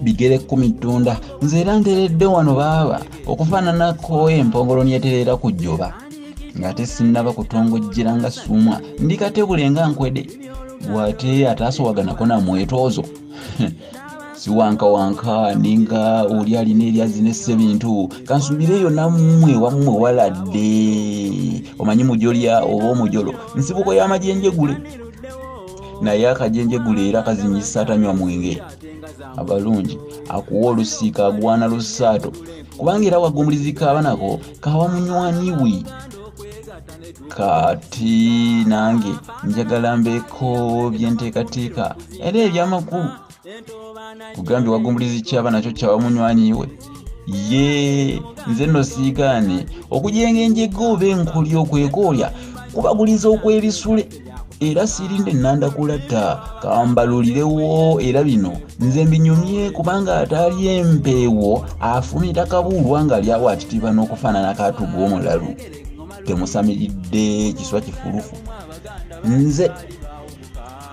Bigere 10 ttunda. Nze era nteredde wano baaba okufaananako empongolo nyeterera ku jjoba, ng'ate sinnaba kutongojjera nga ssuumwa, ndi katebule nga nkwede. Gw'ate ataasowaganako namwetoozo siwankawanka, ninga oli alina eryazi ne ssebintu. Kansuubireeyo nammwe wammwe waladde. Omanyi mujolya oba omujolo nsibuko y'amajenjegule, naye akajenjegule era kazinyisa atanywa mwenge. Abalungi akuwa olusiika agwana lusaato, kubanga era wagumulizi kaaba nako kawa munywanyi we. Kati nange njagala mbeeko byenteekateeka era ebyamakulu. Kugambye wagumulizi kyaba nakyo kyawa munywanyi we. Ye nze nno siigaane okujenga enjega oba enkoli okwekoolya kubaguliza okwebisule, era sirinde nnanda kulatta kambalulirewo. Era bino nze mbinyumye kubanga ataali empeewo afumita kabuulwa ng'ali awo atitiba n'okufaananako atuga omulalu. Temusamiridde kiswa kifulufu. Nze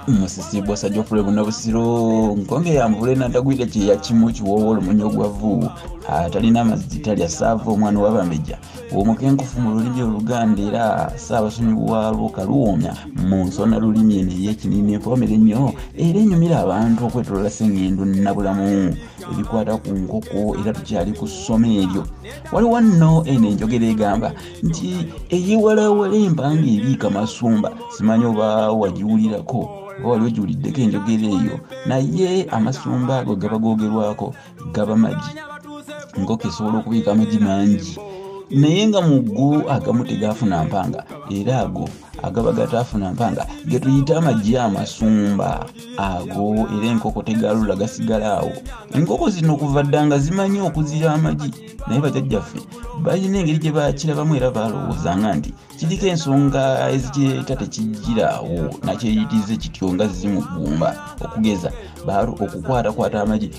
Musisi Bbosa Geoffrey Bunabusiro, nkonge ya nvule nantagwire kyeya kimu kiwoowo olumunyo gwa vvu, atalina mazzi talya ssaava omwana w'Abambejja, omukenkufu mu lulimi Oluganda era Ssaabasonyi waalwo Kaluwoomya mu nsona lulimi eno ey'ekinini empoomere ennyo era enyumira abantu okwetoloola Ssengendo Nabulamu. Ebikwata ku nkoko era tukyali ku ssomo eryo. Waliwo nno eno enjogera egamba nti eyeewalawala empanga ebiika masumba. Simanyi oba wagiwulirako oba wali ogiwuliddeko enjogera eyo, naye amasumba ago gaba googerwako gaba magi. Enkoko esobola okubiika amagi mangi, naye nga mu go agamu tegaafuna mpanga, era ago agaba gataafuna mpanga ge tuyita amagi amasumba ago, era enkoko tegalula gasigala awo. Enkoko zino kuva dda nga zimanyi okuzira amagi, naye bajjajjaffe balina engeri gye bakirabamu era balowoozanga nti kiriko ensonga ezikireeta tekijjiraawo nakyeyitirize kityo nga zimuggumba. Okugeza okukwatakwata amagi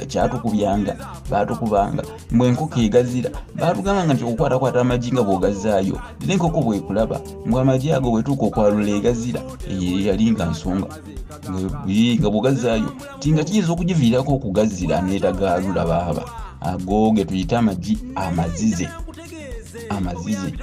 kyatukubyanga, baatukubanga mbwe enkoko egazira. Baatugambanga nti okukwatakwata amagi nga bw'ogazaayo, era enkoko bw'ekulaba mbwe amagi ago bwetuuka okwalula egazira, eyo yali nga nsonga nga bw'ogazaayo ti nga kiyinza okugiviirako okugazira n'etagaalula baaba. Ago ge tuyita amagi amazize, amazize.